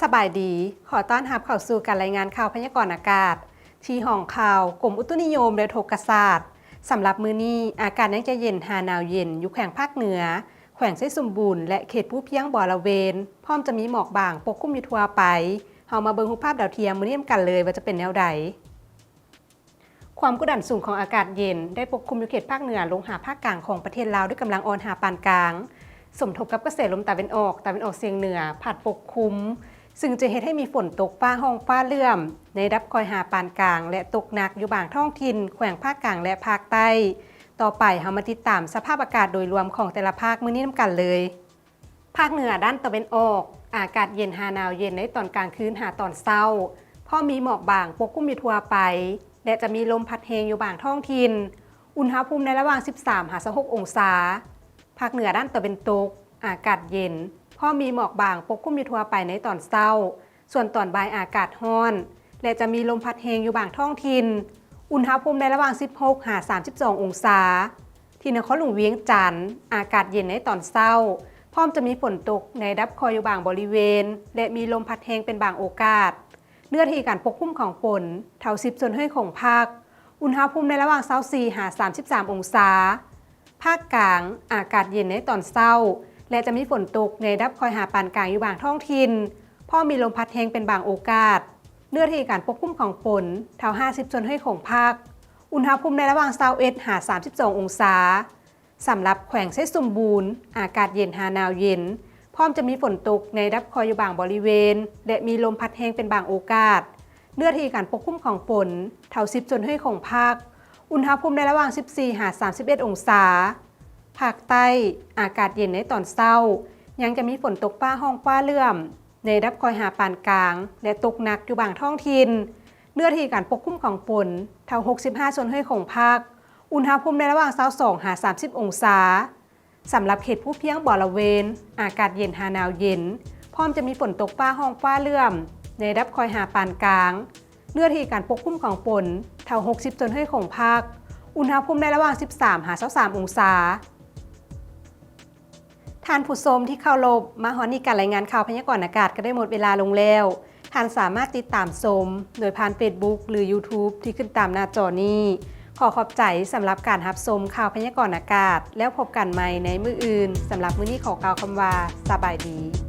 ສະບາຍດີ, ຂໍຕ້ອນຮັບເຂົ້າສູ່ການລາຍງານຂ່າວພະຍາກອນອາກາດ ທີ່ຫ້ອງຂ່າວກົມອຸຕຸນິຍົມ ແລະ ອຸທົກກະສາດ. ສຳລັບມື້ນີ້, ອາກາດຍັງຈະເຢັນຫາໜາວເຢັນ ຢູ່ແຂວງພາກເໜືອ, ແຂວງໄຊສົມບູນ ແລະ ເຂດພູພຽງບໍລະເວນ, ພ້ອມຈະມີໝອກບາງປົກຄຸມຢູ່ທົ່ວໄປ. ເຮົາມາເບິ່ງຮູບພາບດາວທຽມມື້ນີ້ນຳກັນເລີຍວ່າຈະເປັນແນວໃດ. ຄວາມກົດດັນສູງຂອງອາກາດເຢັນ ໄດ້ປົກຄຸມຢູ່ເຂດພາກເໜືອລົງຫາພາກກາງຂອງປະເທດລາວດ້ວຍກຳລັງອ່ອນຫາປານກາງ, ສົມທົບກັບກະແສລົມຕາເວັນອອກ, ຕາເວັນອອກສຽງເໜືອ ພັດປົກຄຸມ, ຊຶ່ງຈະເຮັດໃຫ້ມີຝົນຕົກຟ້າຮ້ອງຟ້າເຫຼື້ອມ ໃນລະດັບຄ່ອຍຫາປານກາງ ແລະ ຕົກໜັກຢູ່ບາງທ້ອງຖິ່ນ ແຂວງພາກກາງ ແລະ ພາກໃຕ້. ຕໍ່ໄປເຮົາມາຕິດຕາມສະພາບອາກາດໂດຍລວມຂອງແຕ່ລະພາກມື້ນີ້ນຳກັນເລີຍ. ພາກເໜືອດ້ານຕາເວັນອອກ, ອາກາດເຢັນຫາໜາວເຢັນໃນຕອນກາງຄືນຫາຕອນເຊົ້າ, ພ້ອມມີໝອກບາງປົກຄຸມຢູ່ທົ່ວໄປ ແລະ ຈະມີລົມພັດແຮງຢູ່ບາງທ້ອງຖິ່ນ, ອຸນຫະພູມໃນລະຫວ່າງສິບສາມຫາຊາວຫົກອົງສາ. ພາກເໜືອດ້ານຕາເວັນຕົກ, ອາກາດເຢັນ, ພ້ອມມີໝອກບາງປົກຄຸມຢູ່ທົ່ວໄປໃນຕອນເຊົ້າ, ສ່ວນຕອນບ່າຍອາກາດຮ້ອນ ແລະ ຈະມີລົມພັດແຮງຢູ່ບາງທ້ອງຖິ່ນ, ອຸນຫະພູມໃນລະຫວ່າງສິບຫົກຫາສາມສິບສອງອົງສາ. ທີ່ນະຄອນຫຼວງວຽງຈັນ, ອາກາດເຢັນໃນຕອນເຊົ້າ, ພ້ອມຈະມີຝົນຕົກໃນລະດັບຄ່ອຍຢູ່ບາງບໍລິເວນ ແລະ ມີລົມພັດແຮງເປັນບາງໂອກາດ. ເນື້ອທີ່ການປົກຄຸມຂອງຝົນ ເທົ່າສິບສ່ວນຮ້ອຍຂອງພາກ, ອຸນຫະພູມໃນລະຫວ່າງຊາວສີ່ຫາສາມສິບສາມອົງສາ. ພາກກາງ, ອາກາດເຢັນໃນຕອນເຊົ້າ ແລະ ຈະມີຝົນຕົກໃນລະດັບຄ່ອຍຫາປານກາງຢູ່ບາງທ້ອງຖິ່ນ, ພ້ອມມີລົມພັດແຮງເປັນບາງໂອກາດ. ເນື້ອທີ່ການປົກຄຸມຂອງຝົນ ເທົ່າຫ້າສິບສ່ວນຮ້ອຍຂອງພາກ, ອຸນຫະພູມໃນລະຫວ່າງຊາວເອັດຫາສາມສິບສອງອົງສາ. ສຳລັບແຂວງໄຊສົມບູນ, ອາກາດເຢັນຫາໜາວເຢັນ, ພ້ອມຈະມີຝົນຕົກໃນລະດັບຄ່ອຍຢູ່ບາງບໍລິເວນ ແລະ ມີລົມພັດແຮງເປັນບາງໂອກາດ. ເນື້ອທີ່ການປົກຄຸມຂອງຝົນ ເທົ່າສິບສ່ວນຮ້ອຍຂອງພາກ, ອຸນຫະພູມໃນລະຫວ່າງສິບສີ່ຫາສາມສິບເອັດອົງສາ. ພາກໃຕ້, ອາກາດເຢັນໃນຕອນເຊົ້າ, ຍັງຈະມີຝົນຕົກຟ້າຮ້ອງຟ້າເຫຼື້ອມ ໃນລະດັບຄ່ອຍຫາປານກາງ ແລະ ຕົກໜັກຢູ່ບາງທ້ອງຖິ່ນ. ເນື້ອທີ່ການປົກຄຸມຂອງຝົນ ເທົ່າຫົກສິບຫ້າສ່ວນຮ້ອຍຂອງພາກ, ອຸນຫະພູມໃນລະຫວ່າງຊາວສອງຫາສາມສິບອົງສາ. ສຳລັບເຂດພູພຽງບໍລະເວນ, ອາກາດເຢັນຫາໜາວເຢັນ, ພ້ອມຈະມີຝົນຕົກຟ້າຮ້ອງຟ້າເຫຼື້ອມ ໃນລະດັບຄ່ອຍຫາປານກາງ. ເນື້ອທີ່ການປົກຄຸມຂອງຝົນ ເທົ່າຫົກສິບສ່ວນຮ້ອຍຂອງພາກ, ອຸນຫະພູມໃນລະຫວ່າງສິບສາມຫາຊາວສາມອົງສາ. ທ່ານຜູ້ຊົມທີ່ເຄົາລົບ, ມາຮອດນີ້ການລາຍງານຂ່າວພະຍາກອນອາກາດກໍໄດ້ໝົດເວລາລົງແລ້ວ. ທ່ານສາມາດຕິດຕາມຊົມໂດຍຜ່ານເຟສບຸກ ຫຼື ຢູທູບ ທີ່ຂຶ້ນຕາມໜ້າຈໍນີ້. ຂໍຂອບໃຈສຳລັບການຮັບຊົມຂ່າວພະຍາກອນອາກາດ, ແລ້ວພົບກັນໃໝ່ໃນມື້ອື່ນ. ສຳລັບມື້ນີ້ຂໍກ່າວຄຳວ່າ ສະບາຍດີ.